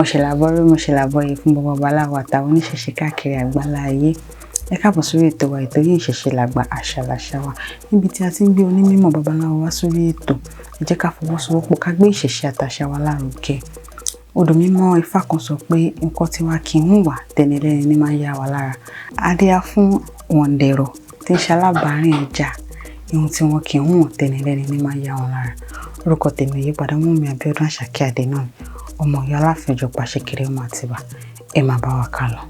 Mo ṣe làbọrú, mo ṣe làbọyè fún gbogbo babaláwo àtàwọn oníṣẹ̀ṣe káàkiri àgbáńlá ayé. Ẹ káàbọ̀ sórí ètò wa, ètò yìí, Ìṣẹ̀ṣe Làgbà, Àṣà Làṣà Wa, níbi tí a ti ń gbé onímọ̀ babaláwo wá sórí ètò. Ẹ jẹ́ ká fọwọ́sowọ́pọ̀ ká gbé ìṣẹ̀ṣe àtàṣà wa lárugẹ. Odò mímọ́ Ifá kan sọ pé nǹkan tiwa kì í hùwà tẹnilẹ́ni ní máa ń yá wa lára. Adéá fún wọ̀ǹdẹ̀rọ̀ tí ń ṣalábàárìn ẹja, ihun tí wọn kì í hùwà tẹnilẹ́ni ní máa ń yá wọn lára. Orúkọ tèmi ò yípadà, Mọ́mì Abíọ́dún Àṣàkẹ́ Adé náà ni, ọmọ Ọ̀yọ́ Aláàfin Òjòpá Ṣẹ̀kẹ̀rẹ̀ ọmọ Àtìbà. Ẹ máa bá wa ká lọ.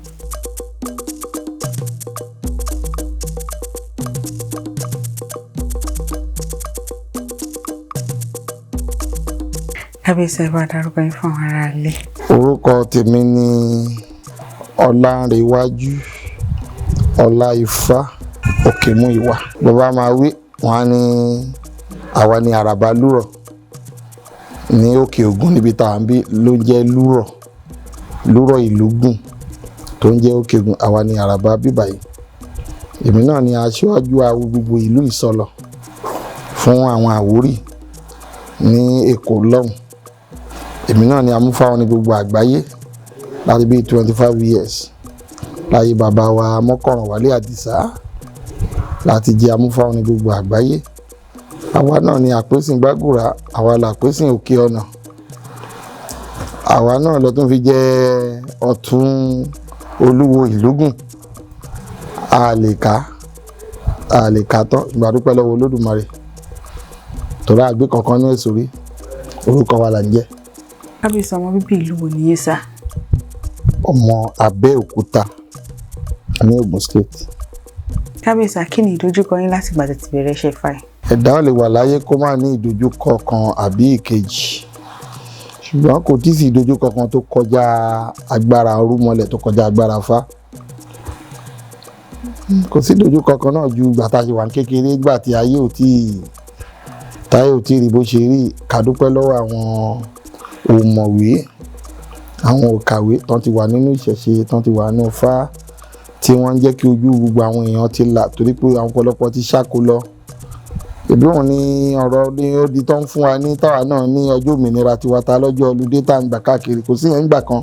Kábíyèsí, ẹ bá dárúkọ yín fún àwọn ará ilé. Orúkọ tèmi ni Ọlánrewájú Ọláìfá Òkèmúìwà. Bàbá máa wí wọn á ní àwa ní àràbà lúrọ̀ ní Òkè Ògùn, níbi tá à ń bí ló ń jẹ́ lúrọ̀, lúrọ̀ ìlúgùn tó ń jẹ́ Òkè Ògùn. Àwa ní àràbà bíbáyìí. Èmi náà ni aṣíwájú awo gbogbo ìlú Ìsọlọ̀ fún àwọn Àwórì ní Èkó lọ́hùn. Èmi náà ni amúfáwọn ní gbogbo àgbáyé láti bíi 25 years láyé bàbá wa Mọ́kànrán Wálé Àdìsá láti jẹ́ amúfáwọn ní gbogbo àgbáyé. Àwa náà ni àpèsìn Gbàgùrà, àwa làpèsìn Òkè Ọ̀nà, àwa náà lọ tún fi jẹ́ ọ̀tún olúwo ìlúgùn. A lè ká, a lè ká tán. Ìgbà dúpẹ́ lọ́wọ́ Olódùmarè torí àgbé kankan ní èso rí orúkọ wa là ń jẹ́. Kábíyèsí, ọmọ bíbí ìlú wo nìyí sá? Ọmọ Abẹ́òkúta ní Ògùn State. Kábíyèsí, kí ni ìdojúkọ yín láti ìgbà tẹ́ ti bẹ̀rẹ̀ iṣẹ́ Ifá yìí? Ẹ̀dá ò lè wà láyé kó má ní ìdojúkọ kan àbí ìkejì, ṣùgbọ́n kò tí ì sí ìdojúkọ kan tó kọjá agbára orúmọlẹ̀, tó kọjá agbára Ifá. Kò sí ìdojúkọ kan náà ju ìgbà tá a ṣe wà ní kékeré, ìgbà tí ayé ò tí ì táyé ò tí ì rí bó ṣe rí. Ká dúpẹ́ lọ́wọ́ àwọn òmọ̀wé, àwọn òkàwé tán ti wà nínú ìṣẹ̀ṣe, tán ti wà nínú Ifá, tí wọ́n ń jẹ́ kí ojú gbogbo àwọn èèyàn ti là, torí pé àwọn ọ̀pọ̀lọpọ̀ ti ṣáko lọ. Ìbí òun ni ọ̀rọ̀ ní ó di tó ń fún wa ní táwa náà ní ọjọ́ òmìnira tiwa ta lọ́jọ́ ọlùdé tá à ń gbà káàkiri. Kò sí yẹn ńgbà kan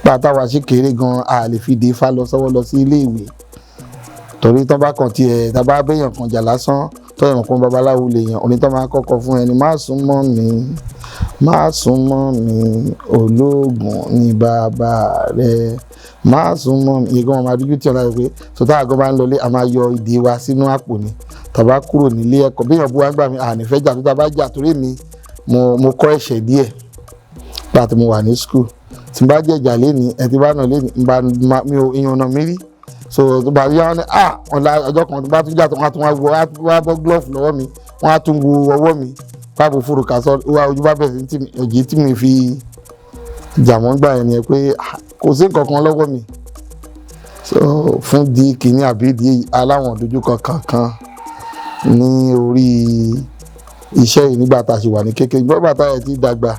pa táwa ṣì kéré gan, a lè fi dé Ifá lọ sọ́wọ́ lọ sí ilé ìwé, torí tán bá kàn tiẹ̀ tá bá béèyàn kan jà lásán, tọ́yàn kan babaláwo lè yàn onítọ́ máa kọ́kọ́ fún ẹni, "Má sún mọ́ mi, má sún mọ́ mi, olóògùn ní bàbá rẹ, má sún mọ́ mi." Ìyẹn gan máa dúdú tí ọ̀la rẹ pé sọtá àgọ́ bá ń lọlé, a máa yọ ìdè wa sínú àpò ni. Tàbá kúrò nílé ẹ̀kọ́, béèyàn bú wá gbà mí, àní fẹ́ jà tó tá bá jà, torí mi mo kọ́ ẹ̀ṣẹ̀ díẹ̀ nígbà tí mo wà ní school. Tí n bá jẹ̀jà léni, ẹ ti bá nà léni, n bá mi ò ìyànnà nà mí rí. So tó bá yá wọn ní ah, ọ̀la ọjọ́ kan tó bá tún jà tó, wọ́n á tún wá wọ, wá bọ́ glove lọ́wọ́ mi, wọ́n á tún wo ọwọ́ mi báwo fúru kà sọ wá ojú bá bẹ̀rẹ̀ sí òjì tí mi fi jà mọ́ gbà yẹn nìyẹn pé kò sí nǹkan kan lọ́wọ́ mi. So fún di kìíní àbí di aláwọn dojúkọ kankan ní orí iṣẹ́ yìí nígbà tá a ṣe wà ní kékeré, nígbà tá a ti dàgbà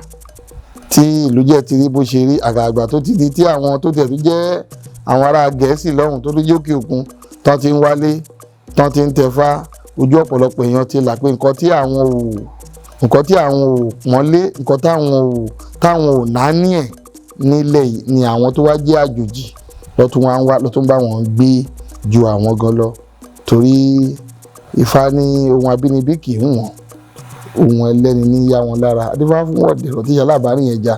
tí ìlú jẹ́ ti rí bó ṣe rí, àgàgbà tó ti di tí àwọn tó tiẹ̀ tó jẹ́ àwọn ará Gẹ̀ẹ́sì lọ́hùn tó lójú òkè òkun tán ti ń wálé, tán ti ń tẹ̀fá, ojú ọ̀pọ̀lọpọ̀ èèyàn ti là pé nǹkan tí àwọn ò pọ́nlé, nǹkan táwọn ò náání ẹ̀ nílẹ̀ yìí ni àwọn tó wá jẹ́ àjòjì lọ́tún wá ń wá lọ́tún bá wọn gbé ju àwọn gan lọ, torí Ifá ní ohun abínibí kì í hùn wọ́n, ohun ẹlẹ́ni ní yá wọn lára. Adífá fún ọ̀dẹ̀rọ̀ tí alábàárìn yẹn ja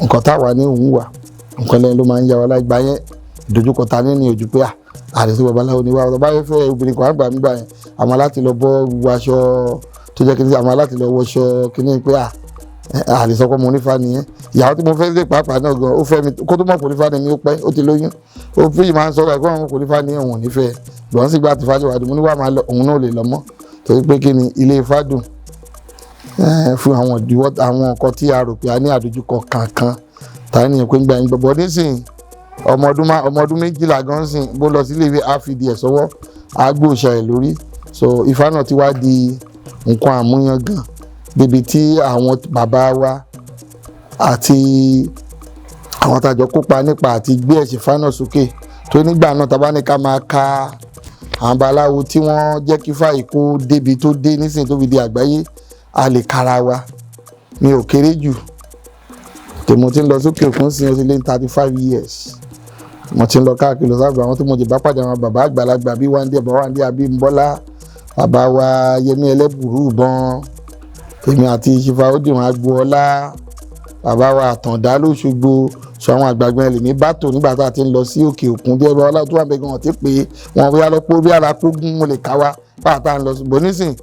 nǹkan táwa ní òun wà, nǹkan ẹlẹ́ni ló máa ń yá wa láì gbà yẹn. Ìdojúkọ ta ní ní ojú pé àrẹ tó babaláwo ni wá ọ̀tọ̀ báyìí fẹ́ obìnrin kan àgbà nígbà yẹn, àmọ́ láti lọ bọ́ gbogbo aṣọ tó jẹ́ kíní, àmọ́ láti lọ wọṣọ kíní pé àlè sọ pé mo nífa nìyẹn. Ìyàwó tí mo fẹ́ lé pàápàá náà gan, ó fẹ́ mi kó tó mọ̀ kò nífa ni mi, ó pẹ́ ó ti lóyún, ó fi máa ń sọ̀rọ̀ ẹ̀kọ́ àwọn kò nífa ni òun ò nífẹ̀ẹ́ gbọ̀n sì gbà tí fájú wàdùn mo ní wà máa lọ, òun náà ò lè lọ mọ́, torí pé kí ni ilé Ifá dùn fún àwọn ìdíwọ́, àwọn nǹkan tí a rò pé a ní àdójúkọ kankan tàbí nìyẹn pé ń gbà yín gbọ́ nísìnyí. Ọmọ ọdún 12 gan sìn, bó lọ sílé ìwé, á fi di ẹ̀ sọ́wọ́, á gbóòṣà ẹ̀ lórí. So Ifá náà ti wá di nǹkan àmúyangàn débi tí àwọn bàbá wa àti àwọn tàjọ kópa nípa àti gbé ẹ̀sìn Ifá náà sókè tó nígbà náà, tá bá ní ká máa ka àwọn babaláwo tí wọ́n jẹ́ kí Ifá yìí kó débi tó dé nísìnyí tó fi di àgbáyé, a lè kára wa mi ò kéré jù. Tí mo ti ń lọ sókè òkun sí, ó ti lé ní 35 years mo ti ń lọ káàkiri lọ sábà. Àwọn tí mo jẹ bá pàdé, àwọn bàbá àgbàlagbà bíi Wándé, bàbá Wándé Abímbọ́lá, bàbá wa Yẹmí Ẹlẹ́bùrú ìbọn, èmi àti Ṣífà Ódìrán Agboola, bàbá wa Àtàndá lóṣogbo. Sọ àwọn àgbààgbà ẹlẹ́mí bá tò nígbà tá a ti ń lọ sí òkè òkun bí ẹbí ọlá tó wà bẹ́ẹ̀ gan ti pé wọn bóyá lọ́pọ̀ bí ara kógún mo lè ká wa bá a ta ń lọ sí bọ́ nísìn.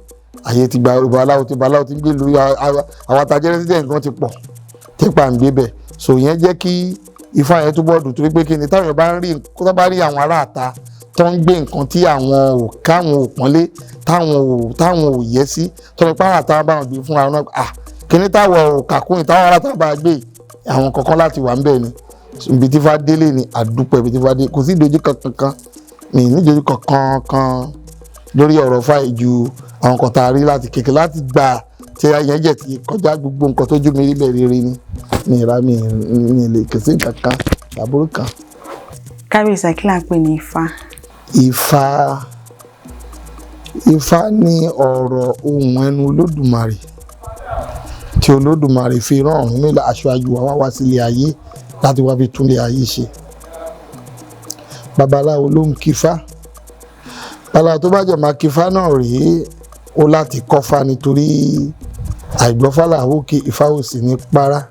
Àyè ti gba babaláwo ti babaláwo ti ń gbé lórí àwọn atajẹ́ resident gan ti pọ̀ típa ń gbé bẹ̀. So yẹn jẹ́ kí ifá yẹn túbọ̀ dùn, torí pé kí ni, táwọn bá ń rí, tó bá rí àwọn aráàta tó ń gbé nǹkan tí àwọn ò káwọn ò pọ́nlé, táwọn ò yẹ sí, tó ní pàrọ̀ àtàwọn bá wọn gbé fúnra wọn, ah, kíní táwọn ò kàkún, táwọn aráàta bá gbé àwọn kankan láti wà ń bẹ̀ ni. Ibi tí fá délé ni àdúpẹ́. Ibi tí fá dé, kò sí ìdojú kankan kan, mi ní ìdojú kankan kan lórí ọ̀rọ̀ fáì ju àwọn kan tá a rí láti kékeré, láti gbà tí ayẹyẹ jẹ ti kọjá. Gbogbo nǹkan tó jú mi rí bẹ́ẹ̀ rere ni. Mi ìra mi mi lè kò sí nǹkan kan tàbúrò kan. Kábíyèsí, kí là ń pè ní Ifá? Ifá, Ifá ní ọ̀rọ̀ ohùn ẹnu Olódùmarè tí Olódùmarè fi rán Ọ̀rúnmìlà, aṣáájú wa, wá wá sílé ayé láti wá fi túnlé ayé ṣe. Babaláwo ló ń kífá. Babaláwo tó bá jẹ́ máa kífá náà rèé, ó láti kọ́fá, nítorí àìgbọ́fá làwọn òkè Ifá ò sì ní para.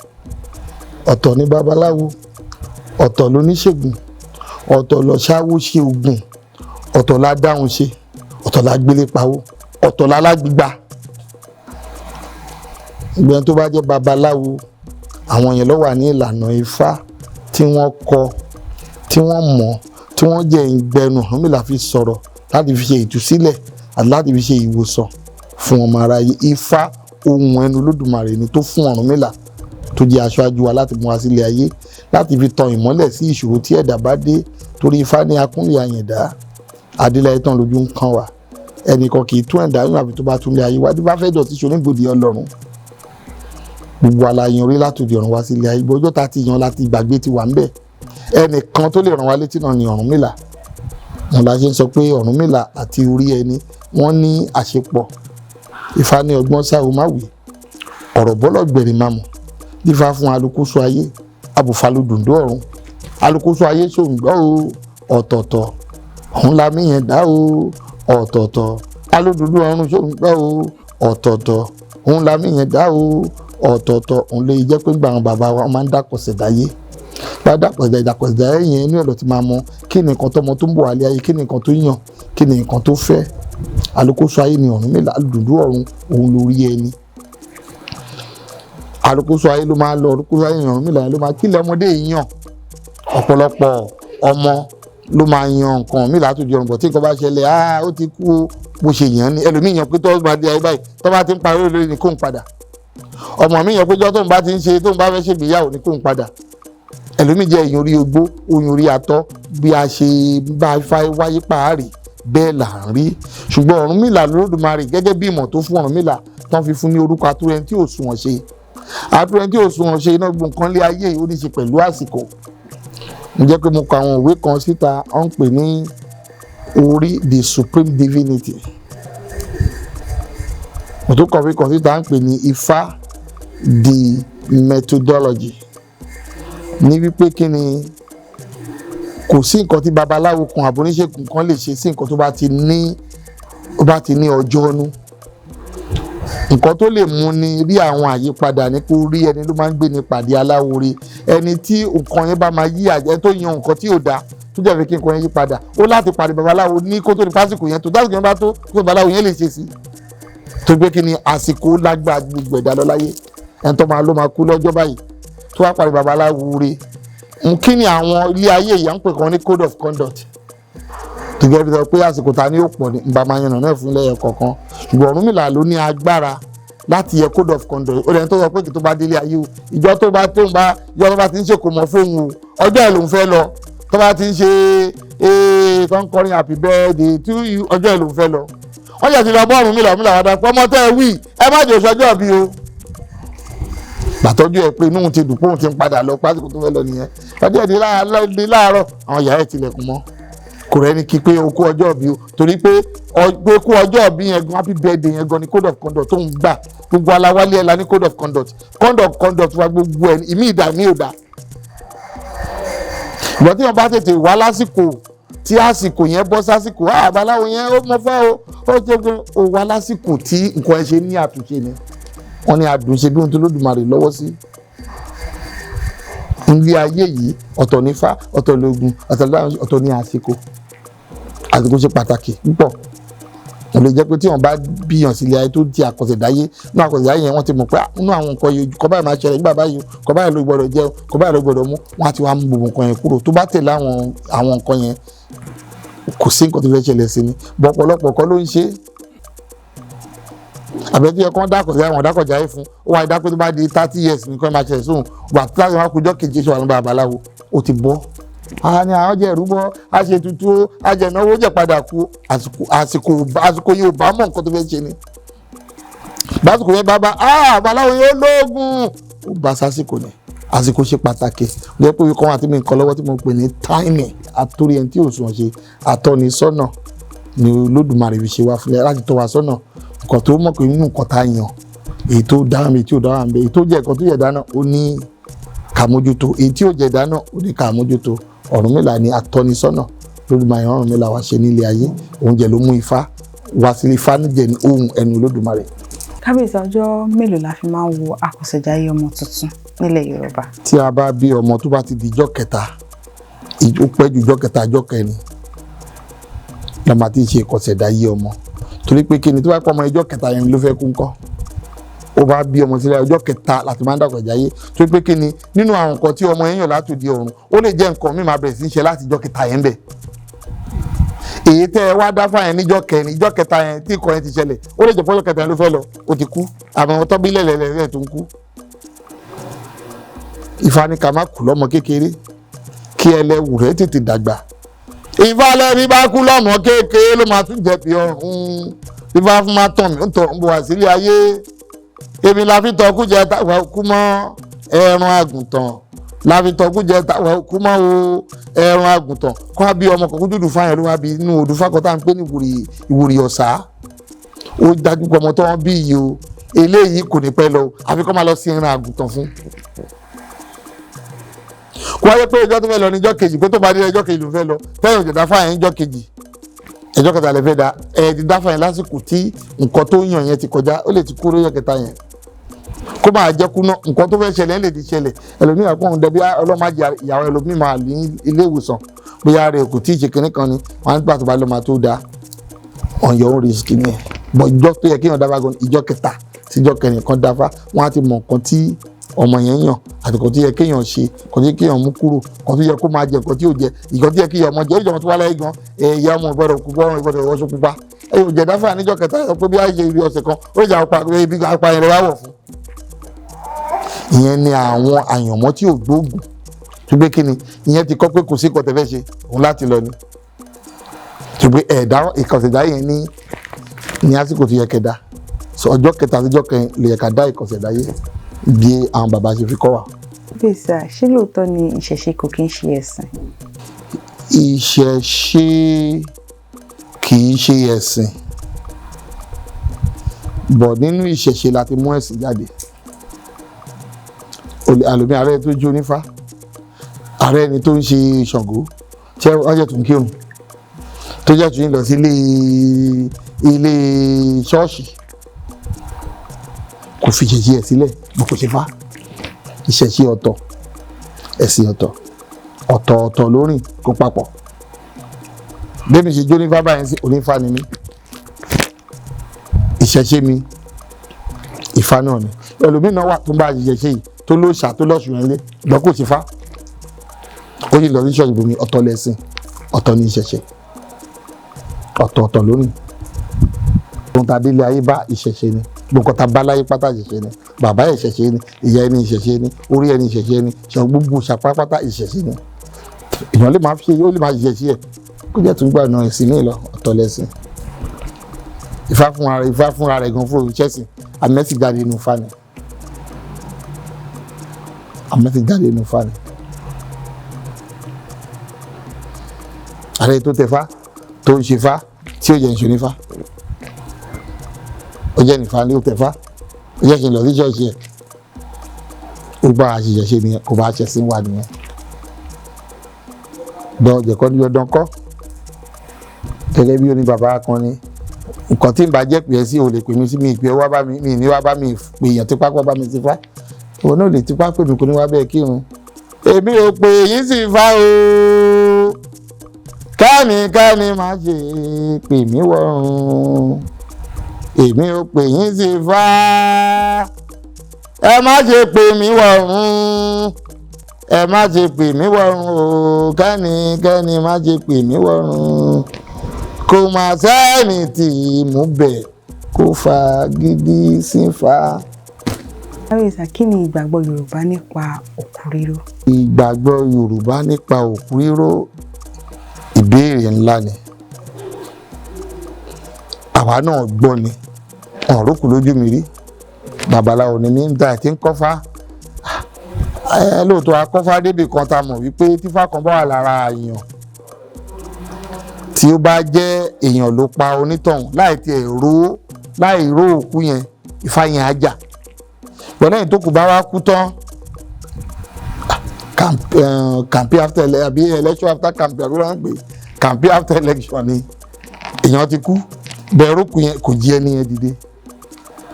Ọ̀tọ̀ ní babaláwo, ọ̀tọ̀ lóníṣègùn, ọ̀tọ̀ lọ́ṣáwó ṣe ògùn, ọ̀tọ̀ la dáhùn ṣe, ọ̀tọ̀ la gbélé pawó, ọ̀tọ̀ la lágbígbà. Ìgbẹ́ni tó bá jẹ́ babaláwo, àwọn yẹn ló wà ní ìlànà Ifá tí wọ́n kọ, tí wọ́n mọ̀, tí wọ́n jẹ́ ìgbẹ́nu Ọ̀rúnmìlà fi sọ̀rọ̀ láti fi ṣe ìtúsílẹ̀ àti láti fi ṣe ìwòsàn fún ọmọ aráyé. Ifá, ohun ẹnu Olódùmarè ni tó fún Ọ̀rúnmìlà tó jẹ́ aṣáájú wa láti mú wa sílé ayé, láti fi tan ìmọ́lẹ̀ sí ìṣòro tí ẹ̀dá bá dé, torí Ifá ní akúnlẹ̀ àyẹ̀dá adéláyé tán lójú ń kàn wá. Ẹnìkan kì í tún ẹ̀dá yín àfi tó bá tún lé ayé wá. Tí bá fẹ́ dọ̀tí ṣe oníbòdì Ọlọ́run, gbogbo aláyan orí látòdì ọ̀run wá sílé ayé. Ọjọ́ tá a ti yan láti gbàgbé ti wà ń bẹ̀. Ẹnìkan tó lè ràn wá létí náà ni Ọ̀rúnmìlà. Wọn la ṣe ń sọ pé Ọ̀rúnmìlà àti orí ẹni wọ́n ní àṣepọ̀. Ifá ní ọgbọ́n sáwọ́ má wí ọ̀rọ̀ bọ́lọ̀ gbẹ̀rì má mọ̀. Dífá fún alukoso ayé, abùfalùdùndó ọ̀run. Alukoso ayé ṣòǹgbọ́ o, ọ̀tọ̀ọ̀tọ̀ òun la mí yẹn dá o, ọ̀tọ̀ọ̀tọ̀. Alódùndó ọ̀run ṣòǹgbọ́ o, ọ̀tọ̀ọ̀tọ̀ òun la mí yẹn dá o, ọ̀tọ̀ọ̀tọ̀. Òun lè jẹ́ pé gbàrún bàbá wa máa ń dàkọ̀sẹ̀ dáyé, bá dàkọ̀sẹ̀ dàkọ̀sẹ̀ dáyé yẹn, inú ẹ̀ ló ti máa mọ kí ni nǹkan tọmọ tó ń bọ̀ wálé ayé, kí ni nǹkan tó yàn, kí ni nǹkan tó fẹ́. Alukoso ayé ni Ọ̀rúnmìlà. Alódùndó ọ̀run òun lórí ẹni. Alukoso ayé ló máa lọ, alukoso ayé ni Ọ̀rúnmìlà ló máa kílẹ̀ ọmọdé yìí yàn. Ọ̀pọ̀lọpọ̀ ọmọ ló máa yan nǹkan míì látòjú ọ̀run bọ̀. Tí nǹkan bá ṣẹlẹ̀, ah, ó ti kú o, bó ṣe yàn ni. Ẹlòmíì yàn pé tó bá di ayé báyìí, tó bá ti ń parí lórí ni kó ń padà. Ọmọ mi yàn pé jọ́ tóun bá ti ń ṣe, tóun bá fẹ́ ṣègbéyàwó ni kó ń padà. Ẹlòmíì jẹ́ èyàn orí ogbó, oyún orí atọ́. Bí a ṣe bá ifá wáyé páàrí bẹ́ẹ̀ là ń rí. Ṣùgbọ́n Ọ̀rúnmìlà lÓdùmarè, gẹ́gẹ́ bí ìmọ̀ tó fún Ọ̀rúnmìlà tán, fi fún ní orúkọ atúrẹ́ni tí ò sunwọ̀n ṣe, atúrẹ́ni tí ò sunwọ̀n ṣe. Iná gbogbo nǹkan lé ayé yìí, ó ní í ṣe pẹ̀lú àsìkò. Mo jẹ́ pé mo kọ àwọn òwe kan síta, wọ́n ń pè ní orí, the supreme divinity. Mo tún kọ̀wé kan síta, ń pè ní Ifá, the methodology, ní wípé kí ni, kò sí nǹkan tí babaláwo kan àbóníṣègùn kan lè ṣe sí nǹkan tó bá ti ní ọjọ́ nú. Nǹkan tó lè mú ni rí àwọn àyípadà ní kó rí ẹni ló máa ń gbé ní pàdé aláwòre. Ẹni tí nǹkan yẹn bá máa yí àjẹ, tó yan nǹkan tí ò dáa, tó jẹ́ fi kí nǹkan yẹn yí padà, ó láti pàdé babaláwo ní kó tó ní pásìkò yẹn tó dásìkò yẹn bá tó kó babaláwo yẹn lè ṣe sí. Tó gbé kí ni, àsìkò lágbára gbogbo ẹ̀dá lọ láyé. Ẹni tó máa ló máa kú lọ́jọ́ báyìí, tó wá pàdé babaláwo re, kí ni àwọn ilé ayé yìí à ń pè kan ní code of conduct, tó gẹ́gẹ́ bí sọ pé àsìkò ta ni ó pọ̀ ní nbà máa yànnà náà fún lẹ́yọ kọ̀ọ̀kan. Ṣùgbọ́n Ọ̀rúnmìlà ló ní agbára láti yẹ code of conduct. Ó lẹ́ni tó sọ pé kí tó bá délé ayé o, ìjọ tó bá tó ń bá ìjọ tó bá ti ń ṣèkó mọ́ fóun o, ọjọ́ ẹ̀ lòún fẹ́ lọ. Tó bá ti ń ṣe ee tó ń kọrin "Happy birthday to you", ọjọ́ ẹ̀ lòún fẹ́ lọ. Wọ́n jẹ́ ti lọ bọ́ Ọ̀rúnmìlà. Ọ̀rúnmìlà wà dá pé ọmọ tẹ́ ẹ wí, ẹ má jẹ́ òṣọjọ́ bí o. Gbàtọ́jú ẹ pé inú ti dùn pé òun ti ń padà lọ, pásìkò tó fẹ́ lọ nìyẹn. Tọ́jú ẹ̀ di láàárọ̀, àwọn ìyá ẹ̀ tilẹ̀kùn mọ́. Kò Kò rẹ́ni kí pé o kú ọjọ́ ìbí o, torí pé pé kú ọjọ́ ìbí yẹn gan, happy birthday yẹn gan ni code of conduct tó ń gbà. Gbogbo aláwálé ẹ̀ la ní code of conduct. Code of conduct wa gbogbo ẹ̀, ìmí ìdá mi ò dá. Ìgbà tí wọn bá tètè wá lásìkò tí àsìkò yẹn bọ́ sásìkò, àbáláwo yẹn ó mọ fẹ́ o, ó jẹ́ pé ó wá lásìkò tí nǹkan ẹ ṣe ní àtúnṣe ni. Wọ́n ní àdùnṣe bí ohun tó Olódùmarè lọ́wọ́ sí ilé ayé yìí. Ọ̀tọ̀ ní Ifá, ọ̀tọ̀ lógun, ọ̀tọ̀ ní àsìkò. Àsìkò ṣe pàtàkì púpọ̀. Ó lè jẹ́ pé tí wọ́n bá bíyàn sílé ayé tó di àkọsẹ̀dáyé, nínú àkọsẹ̀dáyé yẹn, wọ́n ti mọ̀ pé nínú àwọn nǹkan yìí, kọ́ báyìí máa ṣẹlẹ̀ nígbà báyìí, kọ́ báyìí ló gbọ́dọ̀ jẹ́, kọ́ báyìí ló gbọ́dọ̀ mú. Wọ́n á ti wá mú gbogbo nǹkan yẹn kúrò. Tó bá tẹ̀lé àwọn nǹkan yẹn, kò sí nǹkan tó fẹ́ ṣẹlẹ̀ sí ni. Bọ́ ọ̀pọ̀lọpọ̀ kọ́ ló ń ṣe é. Àbẹ̀ tí ẹ̀kọ́ dákọ̀já, àwọn dákọ̀já yìí fún ó wá dápẹ́, tó bá di 30 years nìkan máa ṣẹlẹ̀ sóhun. Wà tí láti máa kújọ́ kejì ṣe wà ní babaláwo, ó ti bọ́. A ní àwọn jẹ́ ìrúbọ, a ṣe tutù, a jẹ ìnáwó, jẹ́ padà kú. Àsìkò yìí ò bá mọ̀ nǹkan tó fẹ́ ṣe ni. Básìkò yẹn bá bá babaláwo yóò lóògùn, ó bá sásìkò ni. Àsìkò ṣe pàtàkì. Ó jẹ́ pé kan àti mi nǹkan lọ́wọ́ tí mo pè ní timing. Àtòrí ẹni tí ò sùn ṣe àtọ́nisọ́nà ni Olódùmarè fi ṣe wá fúnlẹ̀ láti tọ́ wa sọ́nà. Nǹkan tó mọ̀ pé nínú nǹkan tá a yàn, èyí tó dára mi, tí ò dára mi, èyí tó jẹ́ nǹkan tó yẹ dáná, ó ní ká mójútó. Èyí tí ò jẹ́ dáná, ó ní ká mójútó. Ọ̀rúnmìlà ni atọ́nisọ́nà Olódùmarè. Ọ̀rúnmìlà wá ṣe nílé ayé oúnjẹ ló mú Ifá wá sí. Ifá níjẹ ní ohun ẹnu Olódùmarè. Kábíyèsí, ọjọ́ mélòó la fi máa ń wo àkọsẹ̀jáyé ọmọ tuntun nílẹ̀ Yorùbá? Tí a bá bí ọmọ, tó bá ti di ijọ́ kẹta, ó pẹ́ ju ijọ́ kẹta, ijọ́ kẹrin la máa ti ṣe ìkọsẹ̀dáyé ọmọ. Torí pé kí ni? Tó bá pọ̀ ọmọ, ijọ́ kẹta yẹn ló fẹ́ kú ńkọ́? Ó bá bí ọmọ sílẹ̀, ọjọ́ kẹta láti máa ń dàgbà jáyé. Torí pé kí ni? Nínú àwọn nǹkan tí ọmọ yẹn yàn látòdì ọ̀run, ó lè jẹ́ nǹkan míì máa bẹ̀rẹ̀ sí í ṣe láti ijọ́ kẹta yẹn bẹ̀. Èyí tẹ́ ẹ wá dá fáyẹn níjọ́ kẹrin, ijọ́ kẹta yẹn tí nǹkan yẹn ti ṣẹlẹ̀, ó lè jẹ́ fọ́jọ́ kẹta yẹn ló fẹ́ lọ, ó ti kú. Àmọ́ tọ́bí lẹ̀lẹ̀lẹ̀ tó ń kú. Ifá ní ká má kú lọ́mọ kékeré, kí ẹlẹ́wù rẹ̀ tètè dàgbà. Ifá lẹ́ni bá kú lọ́mọ kékeré ló máa tún jẹ̀bi ọ̀run. Ifá fún máa tàn mí ń tọ̀ ń bọ̀ wá sílé ayé. Èmi la fi tọ́kú jẹ táwa kú mọ́ ẹran àgùntàn, la fi tọ́kú jẹ táwa kú mọ́ o ẹran àgùntàn. Kó wá bí ọmọ kọ̀ọ̀kan dúdú fáyẹn ló wá bí inú òdùfá kan tá à ń pè ní ìwúrí ọ̀sà. Ó dájú pé ọmọ tó wọ́n bí yìí o, eléyìí kò ní pẹ́ lọ, àfi kó máa lọ sí ẹran àgùntàn fún. Kó wáyé pé ìjọ tó fẹ́ lọ ní ìjọ kejì, pé tó bá dé ìjọ kejì ló fẹ́ lọ, tẹ́yìn òjò dáfà yẹn ìjọ kejì, ìjọ kẹta lè fẹ́ da. Ẹ ti dáfà yẹn lásìkò tí nǹkan tó yàn yẹn ti kọjá, ó lè ti kúrò ìjọ kẹta yẹn, kó máa jẹ́ kú náà. Nǹkan tó fẹ́ ṣẹlẹ̀ lè ti ṣẹlẹ̀. Ẹlòmíràn kó ń dẹbi ọlọ́màjì ìyàwó, ẹlòmíì máa ní ilé ìwòsàn, bóyá rẹ̀ kò tí ì ṣe kinní kan ni wọ́n á gbà tó bá lọ́ máa tó da. On your own risk ni ẹ̀ bọ̀. Ìjọ tó yẹ kéèyàn dáfà gan, ìjọ kẹta síjọ kẹrin kan dáfà, wọ́n á ti mọ nǹkan tí ọmọ yẹn yàn àti nǹkan tó yẹ kéèyàn ṣe, nǹkan tó yẹ kéèyàn mú kúrò, nǹkan tó yẹ kó máa jẹ, nǹkan tí yóò jẹ, nǹkan tó yẹ kéèyàn ọmọ jẹ. Ó jẹ ọmọ tó wá láyé gan, ìyá ọmọ ìgbọ́dọ̀ kú bọ́ọ̀rùn, ìgbọ́dọ̀ wọṣọ pupa. Ẹ yóò jẹ dáfà níjọ kẹta, ẹ pé bí a ṣe ibi ọ̀sẹ̀ kan, ó lè jẹ àwọn ibi apá yẹn lè wá wọ̀ fún. Ìyẹn ni àwọn àyànmọ́ tí ò gbóògùn tó gbé. Kíni ìyẹn ti kọ́ pé kò sí nǹkan tẹ́ fẹ́ ṣe òun láti lọ ni. Tó gbé ẹ̀dá ìkọ̀sẹ̀dá yẹn ní àsìkò tó yẹ kẹ̀dá. So ọjọ́ kẹta àti ọjọ́ kẹrin lè yẹ ká dá ìkọ̀sẹ̀dá yé, bí àwọn bàbá ṣe fi kọ́ wa. Kábíyèsí, ṣé lóòótọ́ ni ìṣẹ̀ṣe kò kí ń ṣe ẹ̀sìn? Ìṣẹ̀ṣe kì í ṣe ẹ̀sìn, bọ̀ nínú ìṣẹ̀ṣe la ti mú ẹ̀sìn jáde. Àlòmí ààrẹ tó jó onífá, ààrẹ ẹni tó ń ṣe Ṣàngó, tí wọ́n jẹ́ tó ń kírun, tó jẹ́ tó ń lọ sí ilé ilé ṣọ́ọ̀ṣì, kò fi ìṣẹ̀ṣe ẹ̀ sílẹ̀ bó kò ṣe fá. Ìṣẹ̀ṣe ọ̀tọ̀, ẹ̀sìn ọ̀tọ̀, ọ̀tọ̀ọ̀tọ̀ lórìn kó papọ̀. Bẹ́ẹ̀ mi ṣe jó onífá báyìí sí, onífá ni mí. Ìṣẹ̀ṣe mi, Ifá náà ni. Ẹlòmíràn wà tó ń bá ìṣẹ̀ṣe yìí, tó lóòṣà, tó lọ́ṣùn yẹn lé lọ, kò sí fá, ó sì lọ sí ṣọ́ọ̀ṣì bòmí. Ọ̀tọ̀ lẹ̀sìn, ọ̀tọ̀ ní ìṣẹ̀ṣe, ọ̀tọ̀ọ̀tọ̀ lónìí. Ohun tá a délé ayé bá, ìṣẹ̀ṣe ni. Gbogbo tá a bá láyé pátá, ìṣẹ̀ṣe ni. Bàbá ìṣẹ̀ṣe ni, ìyá ẹni ìṣẹ̀ṣe ni, orí ẹni ìṣẹ̀ṣe ni, ṣe gbogbo ṣàpápátá ìṣẹ̀ṣe ni. Èèyàn lè máa fi, ó lè máa ṣiṣẹ́ ẹ̀, kó jẹ́ tún gbà náà ẹ̀sìn ní ìlọ. Ọ̀tọ̀ lẹ̀sìn. Ifá fúnra rẹ̀, Ifá fúnra rẹ̀ gan fún ìṣẹ̀sìn. Àmẹ́sì jáde nínú Ifá ni. Àmẹ́sì jáde nínú Ifá ni. Ààrẹ tó tẹfá tó ń ṣe fá tí ó jẹ́ ń ṣe onífá, ó jẹ́ nìfá ní ó tẹfá, ó jẹ́ kí n lọ sí ṣọ́ọ̀ṣì ẹ̀. Ó bá a ṣiṣẹ́ ṣe nìyẹn, kò bá a ṣe sí wa nìyẹn. Dán jẹ̀kọ́ ní dandan kọ́. Gẹ́gẹ́ bí ó ní bàbá kan ní nǹkan tí ń bá jẹ́ pè é sí, ò lè pè mí sí mi ìpè wá bá mi, mi ní wá bá mi pè èèyàn tipá kó bá mi ti fá. Òun náà lè tipá pè mí kó ní wá bẹ́ẹ̀ kírun. Èmi ò pè yín sì fá o, kẹ́nikẹ́ni má ṣe pè mí wọ̀run. Èmi ò pè yín sí fá, ẹ má ṣe pè mí wọ̀run, ẹ má ṣe pè mí wọ̀run o, kẹ́nikẹ́ni má ṣe pè mí wọ̀run. Kò má sẹ́ni tí mú bẹ̀ kó fagídí sí fa. Kábíyèsí, kí ni ìgbàgbọ́ Yorùbá nípa òkú ríró? Ìgbàgbọ́ Yorùbá nípa òkú ríró, ìbéèrè ńlá ni. Àwa náà gbọ́ ni, wọn ò rókù lójú mi rí. Babaláwo ni mí ń ta ẹ̀ tí ń kọ́fá. Lóòótọ́ akọ́fá débì kan ta mọ̀ wípé tífá kan bá wà lára èèyàn, tí ó bá jẹ́ èèyàn ló pa onítọ̀hún láì tiẹ̀ ró, láì ró òkú yẹn, ifá yẹn á jà. Pẹ̀lú ẹ̀yìn tó kù bá wá kú tán, campaign after àbí election after campaign, àbí wọ́n ń pè campaign after election ni èèyàn ti kú, bẹ́ẹ̀ rókù yẹn kò jí ẹni yẹn dìde.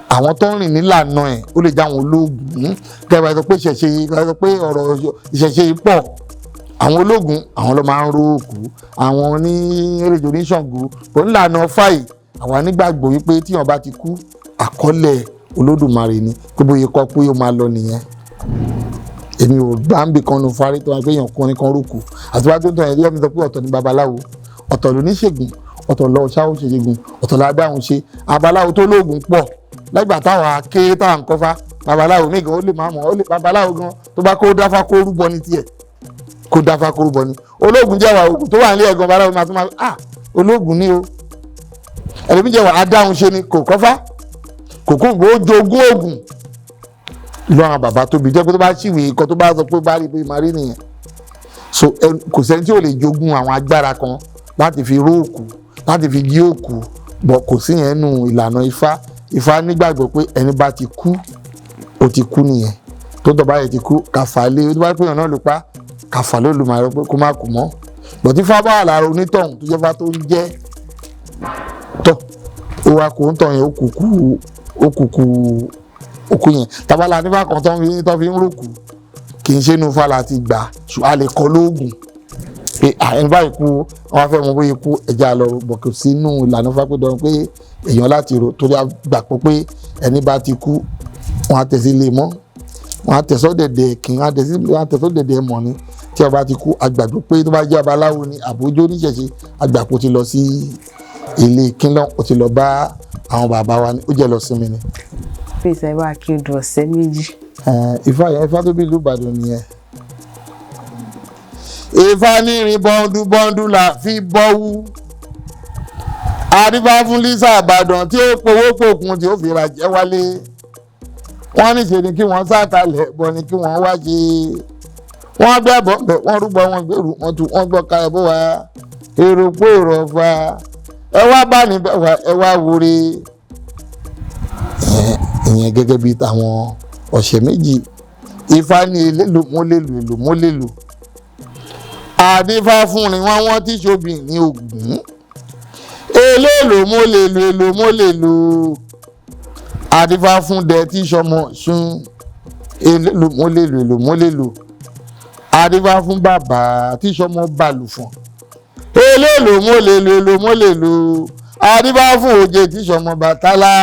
Àwọn tó ń rìn nílànà ẹ̀, ó lè jẹ́ àwọn ológun. Kẹ́ẹ̀ bá sọ pé ìṣẹ̀ṣe yìí, bá sọ pé ọ̀rọ̀ ìṣẹ̀ṣe yìí pọ̀, àwọn ológun àwọn ló máa ń ró òkú, àwọn ní èrèjò oníṣàngó kò nílànà fáì. Àwa nígbàgbọ́ wípé tíyàn bá ti kú, àkọọ́lẹ̀ Olódùmarè ni pé bóyá kọ́ pé ó máa lọ nìyẹn. Èmi ò bá ń bì kan nu fárí tó wá pé èèyàn kọrin kan rókù àti wá tó ń tọ́ yẹn lọ́mí sọ pé ọ̀tọ̀ ni babaláwo, ọ̀tọ̀ ló níṣègùn, ọ̀tọ̀ lọ ṣáwó ṣèṣègùn, ọ̀tọ̀ la dáhùn ṣe. Babaláwo tó lóògùn pọ̀ lẹ́gbàá táwọn akéré táwọn ń kọ́fá. Babaláwo mi gan ó lè máa mọ̀, ó lè babaláwo gan tó bá kó dáfá kó rúbọ ní tiẹ̀, kó dáfá kó rúbọ ní. Olóògùn jẹ́ wà ògùn tó wà nílé ẹ̀gan, babaláwo máa tún máa ah olóògùn ní o. Ẹlòmí jẹ́ wà adáhùn ṣe ni, kò kọ́fá, kò kó ó jogún ògùn lọ àwọn bàbá tóbi jẹ́ pé tó bá ṣìwé ikọ̀ tó bá sọ pé bá rí pé máa rí nìyẹn. So kò sẹ́ni tí ò lè jogún àwọn agbára kan láti fi ró òkú, láti fi jí òkú, bọ̀ kò sí yẹn nù ìlànà Ifá. Ifá nígbàgbọ́ pé ẹni bá ti kú, ó ti kú nìyẹn. Tó tọ́ bá yẹ ti kú, kàfà lé, tó bá pè yàn náà ló pa, kàfà ló lù máa rọ pé kó má kú mọ́. Bọ̀ tí Ifá bá wà lára onítọ̀hún tó jẹ́ Ifá tó ń jẹ́ tọ̀, ó wá kó ń tọ̀ yẹn, ó kú kú, ó kú kú òkú yẹn. Tabalà nífà kan tó fi ń rókù, kì í ṣe inú Ifá la ti gbà, ṣùgbọ́n a lè kọ́ lóògùn pé ẹni báyìí kú, wọ́n á fẹ́ mọ bóyá kú, ẹja lọ bọ̀. Kò sí inú ìlànà Ifá pé dandan pé èèyàn láti rò, torí a gbàgbọ́ pé ẹni bá ti kú, wọ́n á tẹ̀sí lé mọ́, wọ́n á tẹ̀sọ́ dẹ̀dẹ̀ kí wọ́n á tẹ̀sọ́ dẹ̀dẹ̀ mọ̀ ni. Tí ọba ti kú, a gbàgbọ́ pé tó bá jẹ́ babaláwo ni àbójó oníṣẹ̀ṣe, a gbàgbọ́ ti lọ sí ilé kílọ̀, ó ti lọ bá àwọn bàbá wa ni, ó jẹ́ lọ sinmi ni. Kábíyèsí, ẹ bá kí odò ọ̀sẹ̀ méjì. Ifá yẹn, Ifá tó bí ìlú Ìbàdàn nìyẹn. Ifá nírin bọ́ńdú bọ́ńdú là fi bọ́wú. Àdìbá fún Lisa Ìbàdàn tí ó powó pòkun tí ó fi ra jẹ́ wálé. Wọ́n ní ṣe ni kí wọ́n sàkalẹ̀ bọ̀ ni kí wọ́n wá ṣe. Wọ́n gbẹ́ bọ̀ bẹ̀, wọ́n rúbọ, wọ́n gbèrú, wọ́n tu, wọ́n gbọ́ ka ẹ̀ bó wa. Èrò pé èrò ọ̀fà. Ẹ wá bá ní bẹ̀ wá, ẹ wá wúre. Ìyẹn gẹ́gẹ́ bí tàwọn ọ̀sẹ̀ méjì. Ifá ní elélo mólèlò èlò mólèlò. Àdífá fún ni wọ́n wọ́n tí ṣobì ní Ògún. Elélo mólèlò èlò mólèlò. Àdífá fún dẹ tí sọmọ sún. Elélo mólèlò èlò mólèlò. Àdífá fún bàbá tí sọmọ balùfọ̀n. Elélo mólèlò èlò mólèlò. Àdífá fún òjè tí sọmọ bàtálá.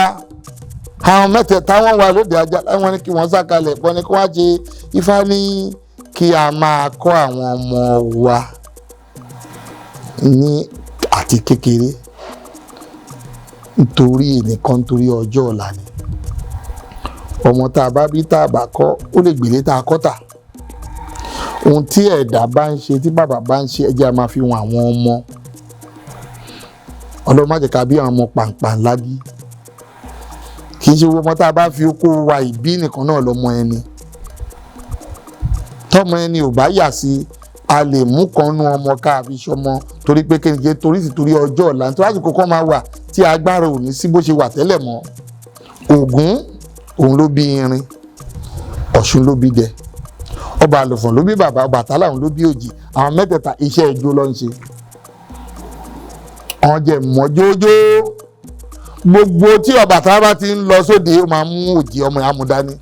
Àwọn mẹ́tẹ̀ẹ̀ta wọ́n wà lóde ajá, wọ́n ní kí wọ́n sàkalẹ̀ pọ̀ ní kí wọ́n ṣe. Ifá ní kí a máa kọ́ àwọn ọmọ wa ní àti kékeré, nítorí ẹnìkan, nítorí ọjọ́ ọ̀la ni. Ọmọ tá a bá bí tá a bá kọ́, ó lè gbélé tá a kọ́ tà. Ohun tí ẹ̀dá bá ń ṣe, tí bàbá bá ń ṣe, ẹ jẹ́ a máa fi wọn àwọn ọmọ. Ọlọ́run má jẹ́ ká bí àwọn ọmọ pàǹpàǹ lágí. Kì í ṣe ọmọ tá a bá fi okó wa ìbí nìkan náà lọ́mọ ẹni. Tọ́mọ ẹni ò bá yà sí A lè mú kan nú ọmọ ká fi ṣọmọ, torí pé kí ni jẹ́, torí sì torí ọjọ́ ọ̀la, nítorí àsìkò kan máa wà tí agbára ò ní sí bó ṣe wà tẹ́lẹ̀ mọ́. Ògún òun ló bí irin, Ọ̀ṣun ló bí dẹ, Ọba Àlùfọ̀n ló bí bàbá, Ọbàtálá òun ló bí òjì. Àwọn mẹ́tẹ̀ẹ̀ta iṣẹ́ ijó ló ń ṣe. Wọ́n jẹ́ mọ́jójó. Gbogbo tí Ọbàtálá bá ti ń lọ sóde, ó máa mú òjì ọmọ ìyá mu dání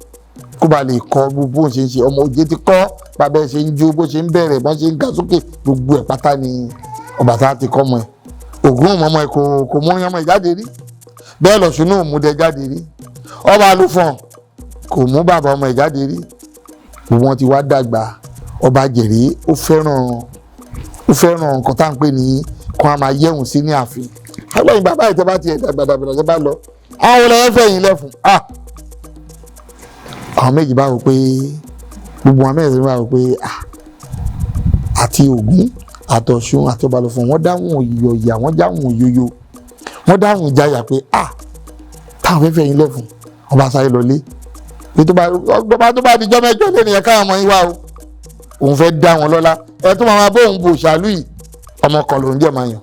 kó ba lè kọ́ gbogbo bó ṣe ń ṣe. Ọmọ òjì ti kọ́ bàbá ẹ̀ ṣe ń jó, bó ṣe ń bẹ̀rẹ̀, bó ṣe ń ga sókè, gbogbo ẹ̀ pátá ni Ọbàtálá ti kọ́ ọmọ ẹ̀. Ògún ọmọ ẹ̀ kò mú ọmọ ẹ̀ jáde rí, bẹ́ẹ̀ lọ̀ṣun náà mú dẹ jáde rí. Ọba Àlùfọ̀n kò mú bàbá ọmọ ẹ̀ jáde rí. Gbogbo wọn ti wá dàgbà. Ọba Jẹ̀rí ó fẹ́ràn nǹkan tá à ń pè ní kó a máa yẹ̀wùn sí ní ààfin. Agbẹ̀yìn bàbá ìtẹ́ bá tiẹ̀ dàgbà dàgbà dàgbà bá lọ, àwọn olè fẹ̀yìn lẹ́fun. Àwọn méjì bá wò pé, gbogbo àwọn méjì bá wò pé àti Ògún àtọ̀ṣun àti Ọba Àlùfọ̀n wọ́n dáhùn òyòyà, wọ́n dáhùn òyòyò, wọ́n dáhùn ìjayà pé táwọn fẹ́ fẹ̀yìn lẹ́fun. Ọba sáré lọlé pé tó bá dijọ́ mẹ́jọ lé nìyẹn káwọn ọmọ yín wá o, òun fẹ́ dá wọn lọ́lá. Ẹ tó máa bó òun bò ṣàlù yìí, ọmọ kan lòún jẹ́ máa yàn.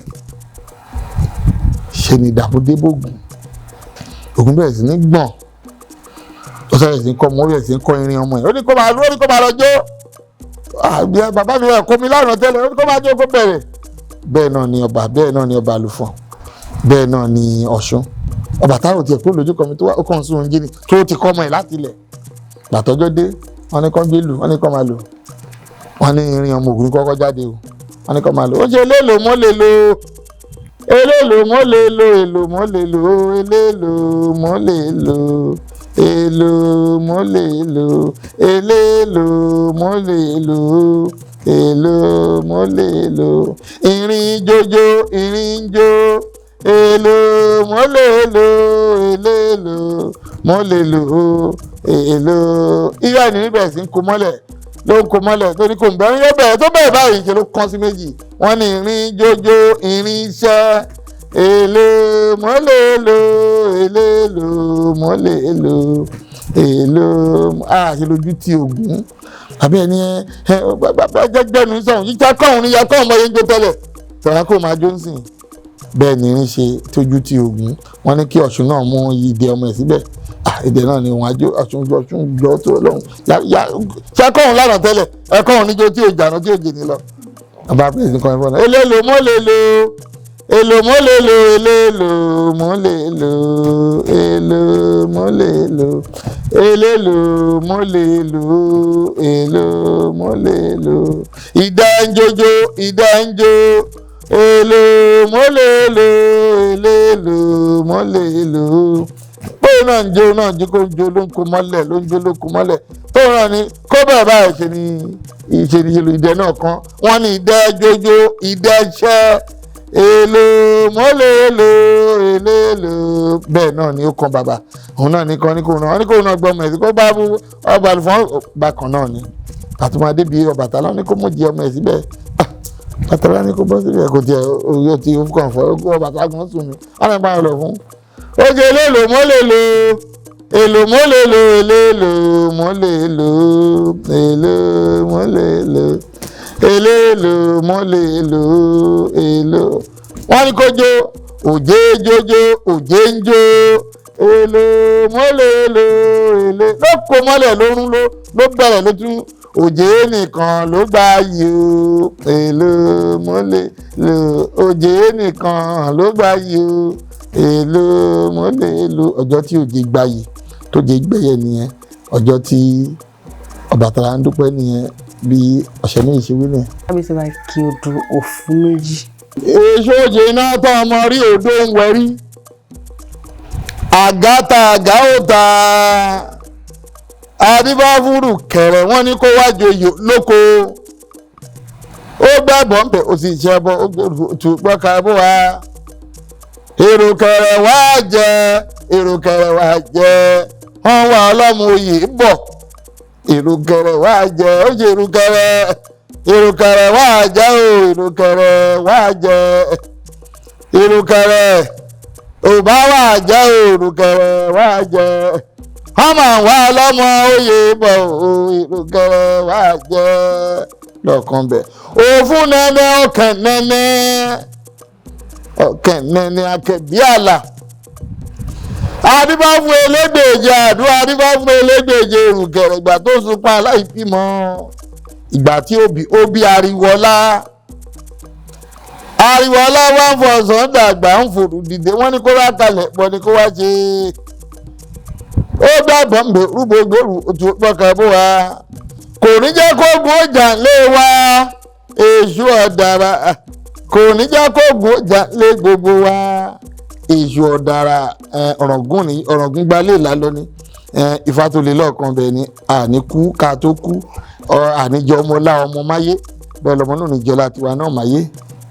Ṣe ni ìdààmú dé bògùn. Ògún bẹ̀rẹ̀ sí ní gbọ̀n, ó sọ̀rọ̀ sí ní kọ́ ọmọ, ó bẹ̀rẹ̀ sí ní kọ́ irin ọmọ yẹn. Ó ní kó máa lọ, ó ní kó máa lọ jó. Bàbá mi kó mi lánàá tẹ́lẹ̀, ó ní kó máa jó kó bẹ̀rẹ̀. Bẹ́ẹ̀ náà ni ọba, bẹ́ẹ̀ náà ni Ọba Àlùfọ̀n, bẹ́ẹ̀ náà ni Ọ̀ṣun. Ọbàtálá ò tiẹ̀ kúrò lójú kan mi tó wá, ó kàn ń sún oúnjẹ ni tó ti kọ́ ọmọ ẹ̀ láti ilẹ̀. Gbàtọ́jọ́ dé, wọ́n ní kán gbé lù, wọ́n ní kán máa lò. Wọ́n ní irin ọmọ Ògún kọ́kọ́ jáde o, wọ́n ní kán máa lò. Ó ṣe eléèlò mọ́ lè lo, eléèlò mọ́ lè lo, èlò mọ́ lè lo, eléèlò mọ́ lè lo, èlò mọ́ lè lo, eléèlò mọ́ lè lo, èlò mọ́ lè lo, irin jójó, irin jó, èlò mọ́ lè lo, eléèlò mọ́ lè lo, èlò. Ìyá ẹni níbẹ̀ sí ń kó mọ́lẹ̀, ló ń kó mọ́lẹ̀ torí kò ń bẹ̀rẹ̀, yóò bẹ̀rẹ̀ tó bẹ̀rẹ̀ báyìí ṣe ló kán sí méjì. Wọ́n ní irin jójó, irin iṣẹ́, èlò mọ́ lè lo, eléèlò mọ́ lè lo, èlò. Ṣe lójú ti Ògún. Àbí ẹni ẹ bàbá jẹ́gbẹ́nu sọ̀hún, yíká kọ́hún ní ya kọ́hún bọ́ yẹn ń jó tẹ́lẹ̀, tẹ̀wá kó máa jó ń sìn. Bẹ́ẹ̀ ni irin ṣe tójú ti Ògún. Wọ́n ní kí Ọ̀ṣun náà mú ìdè ọmọ ẹ̀ síbẹ̀. Ìdè náà ni òun àjò Ọ̀ṣun Ọ̀ṣun jọ tó lọ́hùn. Ṣé kọ́hún lánàá tẹ́lẹ̀, ẹ kọ́hún níjó tí ò jàná tí ò jì ní lọ. Bàbá bẹ̀rẹ̀ sí kọ́hún fọ́nà. Eléèlò mọ́ lè lo, èlò mọ́ lè lo, eléèlò mọ́ lè lo, èlò mọ́ lè lo, eléèlò mọ́ lè lo, èlò mọ́ lè lo. Ìdá ń jójó, ìdá ń jó, èlò mọ́ lè lo, eléèlò mọ́ lè lo. Bóyá náà ń jó náà jó kó ń jó ló ń kó mọ́lẹ̀, ló ń jó ló ń kó mọ́lẹ̀. Tóun náà ni kó bẹ̀rẹ̀ báyìí ṣe ni ìṣe ni ìṣèlú ìdẹ náà kan. Wọ́n ní ìdẹ jójó, ìdẹ ṣẹ́, èlò mọ́ lè lo, eléèlò. Bẹ́ẹ̀ náà ni ó kan bàbá. Òun náà ní kan ní kóun náà, wọ́n ní kóun náà gbọ́ ọmọ ẹ̀ sí kó bá mú Ọba Àlùfọ̀n bákan náà ni. Àtúmọ̀dé bí Ọbàtálá ní kó mú jẹ ọmọ ẹ̀ síbẹ̀. Ọbàtálá ní kó bọ́ síbẹ̀, kò tiẹ̀ oyè tí ó kàn fọ́, Ọbàtálá gan sùn ni. Wọ́n ní báyìí lọ fún. Ó ṣe eléèlò mọ́ lè lo, èlò mọ́ lè lo, eléèlò mọ́ lè lo, èlò mọ́ lè lo, eléèlò mọ́ lè lo, èlò. Wọ́n ní kó jó, òjé jójó, òjé ń jó, èlò mọ́ lè lo, èlò. Ló kó mọ́lẹ̀ lórún ló bẹ̀rẹ̀ ló tún òjé nìkan ló gbà yìí o, èlò mọ́ lè lo, òjé nìkan ló gbà yìí o, èlò mọ́ lè lo. Ọjọ́ tí òjé gbà yìí tó jẹ́ gbẹ̀yẹ nìyẹn. Ọjọ́ tí Ọbàtálá ń dúpẹ́ nìyẹn, bí ọ̀sẹ̀ méjì ṣe wí nìyẹn. Kábíyèsí bá kí odò òfun méjì. Èso òjè iná tó ọmọ rí odò ń wẹ̀rí. Àgàtà àgà ó ta adíbáfúrú kẹrẹ, wọ́n ní kó wá joyè lóko. Ó gbàgbọ́ ń bẹ̀, ó sì ṣe ẹbọ, ó tù gbọ́ka bó wa. Èrò kẹrẹ wá jẹ, èrò kẹrẹ wá jẹ, wọ́n wá ọlọ́mọ oyè bọ̀. Èrò kẹrẹ wá jẹ, ó ṣe èrò kẹrẹ, èrò kẹrẹ wá jẹ o, èrò kẹrẹ wá jẹ, èrò kẹrẹ ò bá wá jẹ o, èrò kẹrẹ wá jẹ, wọ́n máa wá ọlọ́mọ oyè bọ̀ o, èrò kẹrẹ wá jẹ. lọ́ọ̀kan bẹ̀. Òfun nẹ́nẹ́ ọ̀kẹ́ nẹ́nẹ́ ọ̀kẹ́ nẹ́nẹ́ akẹ́bí àlà. Adíbá fún elégbèje àdúrà, adíbá fún elégbèje èrùkẹ̀rẹ̀ ìgbà tó sunkún aláìbímọ. Ìgbà tí ó bí Ariwọlá. Ariwọlá wá ń fọ̀sán dàgbà ń fòrò dìde, wọ́n ní kó wá kalẹ̀ pọ̀ ní kó wá ṣe. Ó dàbọ̀ ń bè rúgbò gbèrú òtún pọkàn bó wa. Kò ní jẹ́ kó gun ọjà lé wa, èṣù ọ̀dàrà. Kò ní jẹ́ kó gun ọjà lé gbogbo wa, èṣù ọ̀dàrà. Ọ̀ràngún ni, Ọ̀ràngún gbalẹ̀ lálọ́ ni. Ifá tó lè lọ́ọ̀kan bẹ́ẹ̀ ni, àní kú ká tó kú, àní jọ ọmọ lá ọmọ máyé, bẹ́ẹ̀ lọmọ náà ní jọlá tiwa náà máyé.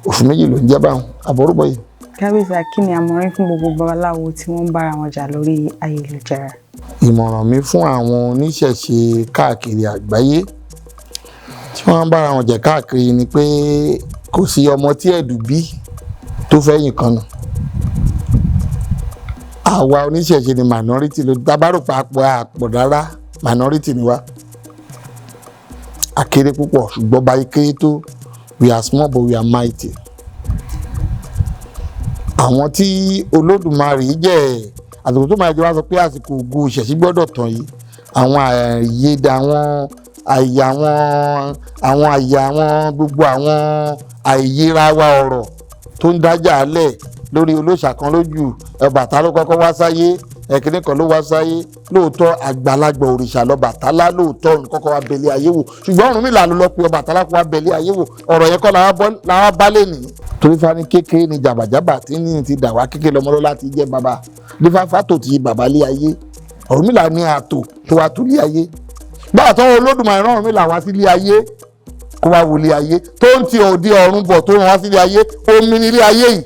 Òfin méjì ló ń jẹ́ báwọn àbọ̀rúbọ̀ yìí. Kábíyèsí, kí ni àmọ̀ràn fún gbogbo babaláwo tí wọ́n ń bára wọn jà lórí ayélujára? Ìmọ̀ràn mi fún àwọn oníṣẹ̀ṣe káàkiri àgbáyé tí wọ́n ń bára wọn jà káàkiri ni pé kò sí ọmọ tí ẹ̀dùn bí tó fẹ́ yìn kan nù. Àwa oníṣẹ̀ṣe ni minority ló dábàrò papọ̀ àpọ̀ rárá, minority ni wá. A kéré púpọ̀, ṣùgbọ́n báyìí kéré tó, we are small but we are mighty. Àwọn tí Olódùmarè jẹ́ àsìkò tó máa jẹ́ wá sọ pé àsìkò ògo ìṣẹ̀ṣe gbọ́dọ̀ tàn yìí, àwọn àyè àwọn àyè àwọn àyè àwọn gbogbo àwọn àìyera wa ọ̀rọ̀ tó ń dájà lẹ̀ lórí olóòṣà kan lójú Ọbàtálá ló kọ́kọ́ wá sáyé, ẹ̀kíní kan ló wá sáyé. Lóòótọ́ àgbàlagbà òrìṣà lọ́bàtálá, lóòótọ́ òun kọ́kọ́ wá bẹ̀lẹ̀ ayé wò, ṣùgbọ́n Ọ̀rúnmìlà ló lọ pé Ọbàtálá kó wá bẹ̀lẹ̀ ayé wò. Ọ̀rọ̀ yẹn kọ́ làwa bá lè ní. Torí fani kékeré ni jàbàjábà tí ní ti dà wá kékeré lọmọlọ́lá ti jẹ́ bàbá nífàfà tó ti bàbá lé ayé. Ọ̀rúnmìlà ní ààtò tó wá tó lé ayé. Gbà tó Olódùmarè rán Ọ̀rúnmìlà wá sílé ayé kó wá wọlé ayé tó ń ti òde ọ̀run bọ̀ tó rán wá sílé ayé, omi nílé ayé yìí.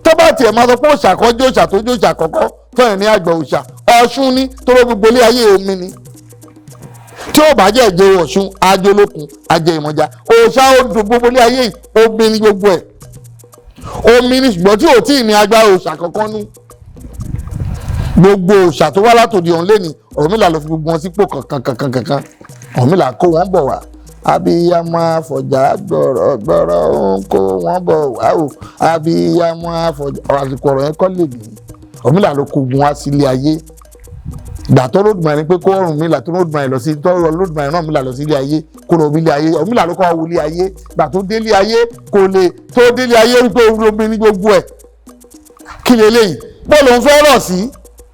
Tó bá tiẹ̀ máa sọ pé òòṣà kan jẹ́ òòṣà tó jẹ́ òòṣà kọ́kọ́ tó ẹ̀ ní àgbà òòṣà Ọ̀ṣun ní tó ló gbogbo ilé ayé omi ni. Tí ó bá jẹ́ ìjẹ́ Ọ̀ṣun ajolókun ajẹ́ ìmọ̀já òòṣà odò gbogbo ilé ayé yìí omi ní gbogbo ẹ̀ omi ní, ṣùgbọ́n tí ò tí ì ní agbára òòṣà kankan nú. Gbogbo òòṣà tó wá látòdì ọ̀hún lé ní Ọ̀rúnmìlà ló fi gbogbo wọn sípò kankan kankan. Ọ̀rúnmìlà kó wọn bọ̀ wá. Abiyamọ afọ̀já gbọ̀rọ̀ gbọ̀rọ̀ ń kó wọn bọ̀ wá o. Abiyamọ afọ̀já àsìkò ọ̀rọ̀ yẹn kọ́ lè ní. Ọ̀rúnmìlà ló kó gun wá sílé ayé. Ìgbà tó Olódùmarè pé kó Ọ̀rúnmìlà tó Olódùmarè lọ sí tó Olódùmarè náà Ọ̀rúnmìlà lọ sílé ayé kó lọ ilé ayé. Ọ̀rúnmìlà ló kọ́ wọ ilé ayé. Ìgbà tó délé ayé kò lè tó délé ayé wípé omi ní gbogbo ẹ̀ kí leléyìí bó lòun fẹ́ rọ̀ sí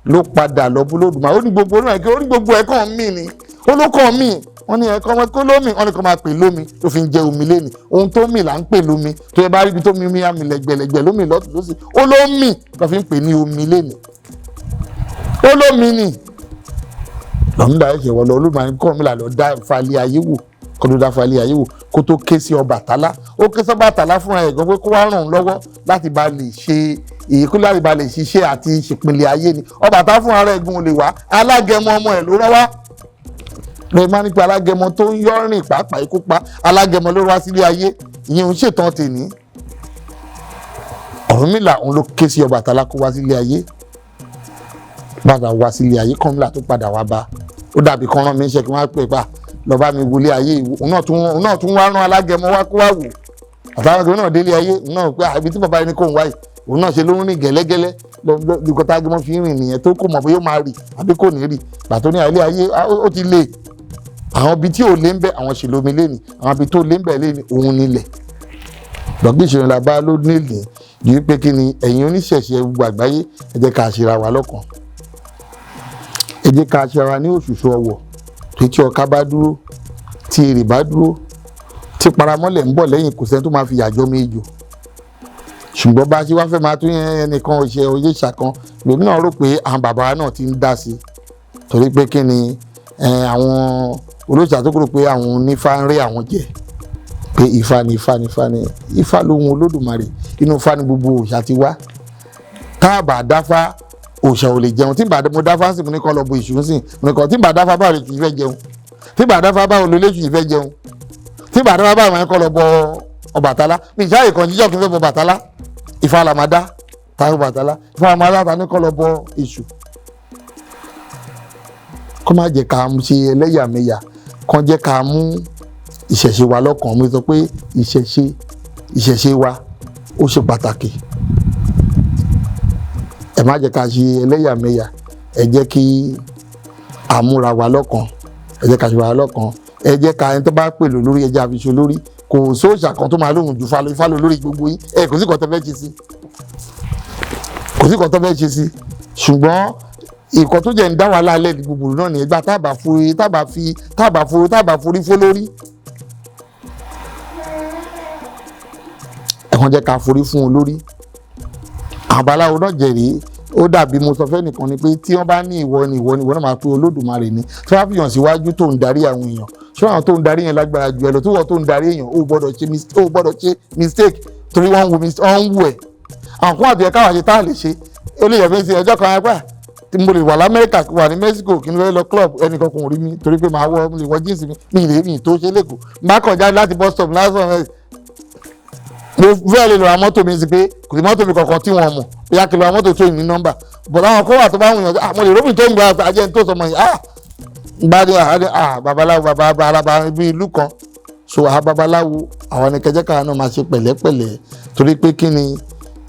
ló padà lọ bó Olódùmarè. Ó ní gbogbo Olódùmarè ó ní gbogbo ẹ̀ kàn mí ni ó ló kàn mí. Wọ́n ní ẹ̀kọ́ wọn kó lómi, wọ́n ní kó máa pè lómi tó fi ń jẹ omi lẹ́nu. Ohun tó mì là ń pè lómi tó yẹ bá rí ibi tó mi mi àmì lẹ́gbẹ̀lẹ́gbẹ̀ lómi lọ́tún lọ́sì ó ló mì lọ́ fi ń pè ní omi lẹ́nu. Ó lómi ni Ọ̀rúnmìlà ẹ̀ṣẹ̀ wọ̀ lọ Olódùmarè kọ́ Ọ̀rúnmìlà lọ dá falẹ̀ ayé wò kó ló dá falẹ̀ ayé wò kó tó ké sí Ọbàtálá. Ó ké sí Ọbàtálá fúnra ẹ̀ gan pé kó wá ràn án lọ́wọ́ láti bá lè ṣe èyí kó láti bá lè ṣiṣẹ́ àti ìṣèpìlẹ̀ ayé ni. Ọbàtálá fúnra rẹ̀ gan lè wá, alágẹmọ ọmọ ẹ̀ ló rán wá. Lè má nípa alágẹmọ tó ń yọrìn pàápàá ikú pa alágẹmọ ló wá sílé ayé, ìyẹn ń ṣètàn tèní. Ọ̀rúnmìlà òun ló ké sí Ọbàtálá kó wá sílé ayé. Padà wá sílé ayé kọ́mílà tó padà wá bá ó dàbí kan rán mi ń ṣe kí wọ́n á pè pa lọ bá mi wọlé ayé. Òun náà tún wá rán alágẹmọ wá kó wá wò. Àtàwọn náà délé ayé òun náà pé àbí tí bàbá yẹn ní kò ń wáyé òun náà ṣe ló ń rìn gẹ́lẹ́gẹ́lẹ́ lọ́dún tá alágẹmọ fi ń rìn nìyẹn tó kò mọ̀ bóyá ó máa rì àbí kò ní rì. Gbà tó ní ilé ayé ó ti le àwọn ibi tí ò lé ń bẹ àwọn ṣe lómi léni, àwọn ibi tó lé ń bẹ léni òun nílẹ̀. Lọ́gbìn ìṣòro la bá ló nílẹ̀ yìí pé kí ni ẹ̀yin oníṣẹ̀ṣe gbogbo àgbáyé ẹ jẹ́ ká ṣera wa lọ́kàn, ẹ jẹ́ ká ṣera wa ní òṣùṣù ọwọ̀. Tí ọká bá dúró, tí èrè bá dúró, tí paramọ́lẹ̀ ń bọ̀ lẹ́yìn kò sẹ́ni tó máa fi yàjọ́ méjò. Ṣùgbọ́n bá a ṣe wá fẹ́ máa tún ẹnìkan ṣe oyè ṣàkan, lèmi náà rò pé àwọn bàbá náà ti ń dá sí i. Torí pé kí ni àwọn olóòṣà tó kúrò pé àwọn onífá ń rí àwọn jẹ pé Ifá ni Ifá ni Ifá ni Ifá lóhun Olódùmarè, inú Ifá ni gbogbo òòṣà ti wá. Tá a bá dáfá òòṣà ò lè jẹun. Tí bá mo dáfá sí mo ní kọ́ lọ bo ìṣù sí mo ní kọ́ tí bá dáfá báwo lè tù fẹ́ jẹun, tí bá dáfá báwo lè tù fẹ́ jẹun, tí bá dáfá báwo lè kọ́ lọ bọ Ọbàtálá. Mi ìṣáà ìkànnì jíjọ́ kí n fẹ́ bọ Ọbàtálá, Ifá la máa dá ta Ọbàtálá, Ifá la máa dá ta ní kọ́ lọ bọ èṣù. Kó má jẹ́ ká ṣe ẹlẹ́yàmẹ̀yà, kàn jẹ́ ká mú Ìṣẹ̀ṣe wa lọ́kàn. Mo sọ pé ìṣẹ̀ṣe wa ó ṣe pàtàkì. Ẹ má jẹ́ ká ṣe ẹlẹ́yàmẹ̀yà, ẹ jẹ́ kí a múra wa lọ́kàn, ẹ jẹ́ ká ṣe wa lọ́kàn, ẹ jẹ́ ká ẹni tó bá pè lò lórí, ẹ jẹ́ àfiṣe lórí. Kò sóòṣà kan tó máa lóhùn ju Ifá lọ, Ifá lọ lórí gbogbo yín. Ẹ kò sí kan tó fẹ́ ṣe sí, kò sí kan tó fẹ́ ṣe sí. Ṣùgbọ́n ìkan tó jẹ́ ń dá wàhálà alẹ́ ní gbogbo náà ní ìgbà tábà forí tábà fi tábà forí tábà forí fó lórí. Ẹ̀kan jẹ́ ká forí fún un lórí. Àbáláwo náà jẹ̀rí, ó dàbí mo sọ fẹ́ nìkan ni pé tí wọ́n bá ní ìwọ ni ìwọ ni ìwọ náà máa pé Olódùmarè ni. Tí wọ́n bá fìyàn síwájú tó ń darí àwọn èèyàn, ṣé àwọn tó ń darí yẹn lágbára ju ẹ lọ? Tí wọ́n tó ń darí èèyàn, ó gbọ́dọ̀ ṣe mistake torí wọ́n ń wo wọ́n ń wù ẹ̀. Àwọn kan àti ẹ̀ka wà ṣe tá a lè ṣe, ó lè yẹ fẹ́ ṣe ọjọ́ kan apá tí mo lè wà l'Amẹ́ríkà, wà ní Mexico, kí n lọ club, ẹnìkan kò rí mi torí pé màá wọ, mo lè wọ jíǹsì mi, mi lè mi tó ṣe lẹ́kọ̀ọ́, má kàn jáde láti bus stop lásán. Mo fẹ́ lè lọ ra mọ́tò mi sí pé kò sí mọ́tò mi kankan tí wọ́n mọ̀, bóyá kí n lọ ra mọ́tò tó ní nọ́mbà bọ̀dá àwọn kó wà tó bá wùyàn. Mo lè róbìn tó ń gba ajẹ́ tó sọmọ yìí, bá dé babaláwo babaláwo bí ìlú kan. So àwọn babaláwo àwọn ni kẹjẹ káwọn náà máa ṣe pẹ̀lẹ́pẹ̀lẹ́, torí pé kí ni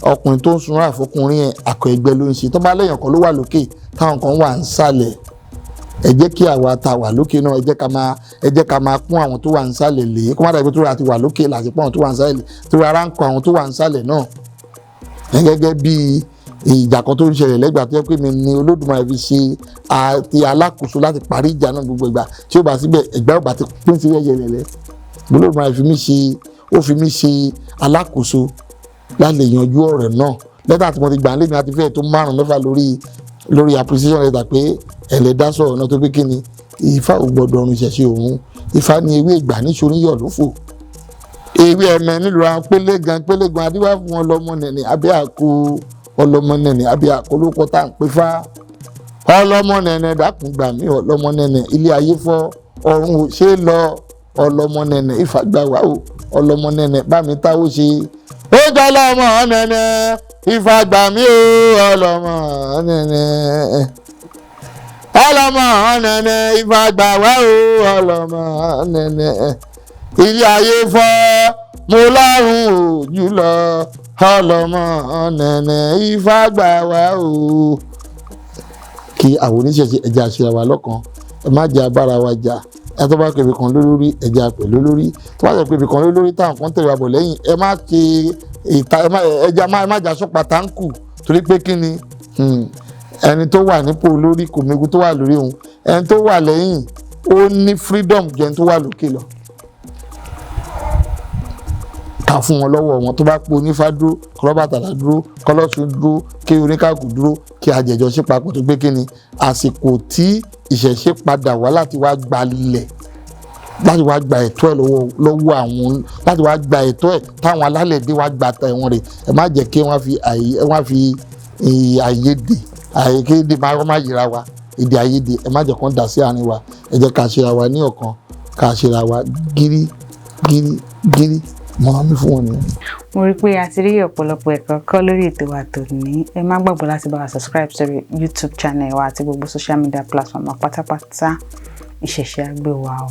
ọkùnrin tó ń sunra àfọkùnrin yẹn àkọ ẹgbẹ́ ló ń ṣe. Tó bá lẹ́yìn kan ló wà lókè, táwọn kan wà ń sàlẹ̀, ẹ jẹ́ kí àwa ta wà lókè náà, ẹ jẹ́ ká máa pọ́n àwọn tó wà ń sàlẹ̀ lé, kó má dàbí tó rà ti wà lókè láti pọ́n àwọn tó wà ń sàlẹ̀ lé, torí ara ń kọ àwọn tó wà ń sàlẹ̀ náà. Gẹ́gẹ́ bí ìjà kan tó ń ṣẹlẹ̀ lẹ́gbàá tó yẹ pé mi ni Olódùmarè fi ṣe àti alákòóso láti parí ìjà náà gbogbo ìgbà tí ó bá síbẹ̀ ẹ̀gbá ò bá ti pín sí yẹ̀yẹ̀lẹ̀. Olódùmarè fi mí ṣe, ó fi mí ṣe alákòóso láti lè yanjú ọ̀rọ̀ náà. Lẹ́tà tí mo ti gbà ń lé mi àti fẹ́ẹ̀ tó 5-6 lórí appreciation letter pé ẹ̀lẹ́dá sọ̀rọ̀ náà tó pé kí ni Ifá ò gbọ́dọ̀ ọ̀run ìṣẹ̀ṣe òun. Ifá ní ewé ìgbà níṣorí yọ̀ lófò, ewé ẹ̀mẹ nílùú àwọn pélégan pélégan adíwá fún ọlọ́mọ nẹ̀nẹ̀ abẹ́ àkó, ọlọ́mọ nẹ̀nẹ̀ abẹ́ àkó ló kọ́ tá à ń pè fá, ọlọ́mọ nẹ̀nẹ̀ dákun gbà mí, ọlọ́mọ nẹ̀nẹ̀ ilé ayé fọ́ ọ̀run ò ṣe é lọ, ọlọ́mọ nẹ̀nẹ̀ Ifá gbà wá o, ọlọ́mọ nẹ̀nẹ̀ bá mi táwó ṣe, ó jọ ọlọ́mọ nẹ̀nẹ̀ Ifá gbà mí o, ọlọ́mọ nẹ̀nẹ̀, ọlọ́mọ nẹ̀nẹ̀ Ifá gbà wá o, ọlọ́mọ nẹ̀nẹ̀ ilé ayé fọ́ mo lọ́rùn òjú lọ, ọlọ́mọ nẹ̀nẹ̀ Ifá gbà wá o. Kí àwọn oníṣẹ̀ṣe ẹ̀jẹ̀ àṣírà wa lọ́kàn, ẹ má jẹ́ abára wa jà. Ẹ tó bá pèbí kan lólórí, ẹ̀jẹ̀ àpè lólórí. Tó bá pèbí kan lólórí táwọn kan tẹ̀lé wa bọ̀ lẹ́yìn, ẹ má ṣe ìta, ẹja má jà sọ́pà táǹkù, torí pé kí ni ẹni tó wà nípò olórí kò mégu tó wà lórí òun, ẹni tó wà lẹ́yìn ó ní freedom ju ẹni tó wà lókè lọ. Ká fún wọn lọ́wọ́ wọn, tó bá pé onífá dúró, kọlọ́bàtàlá dúró, kọlọ́sùn dúró, kí oníkàkù dúró, kí àjẹjọ ṣe papọ̀ tó gbé kí ni àsìkò tí ìṣẹ̀ṣe padà wá láti wá gba ilẹ̀, láti wá gba ẹ̀tọ́ ẹ̀ lọ́wọ́ àwọn, láti wá gba ẹ̀tọ́ ẹ̀ táwọn alálẹ̀ dé wá gba tẹ̀wọ̀n rẹ̀. Ẹ má jẹ́ kí wọ́n fi àìyedè àìkéde má yíra wa, èdè àìyedè ẹ má jẹ́ kó ń dà sí àárín wa. Ẹ jẹ́ ká ṣera wa ní ọ̀kan, ká ṣera wa gírí gírí gírí. Mọ mi fún wọn nìyẹn. Mo rí i pé a ti rí ọ̀pọ̀lọpọ̀ ẹ̀kọ́ kọ́ lórí ètò wa tòní. Ẹ má gbàgbọ́ láti bá wa subscribe sórí YouTube channel wa àti gbogbo social media platform wa pátápátá. Ìṣẹ̀ṣe á gbé wa o.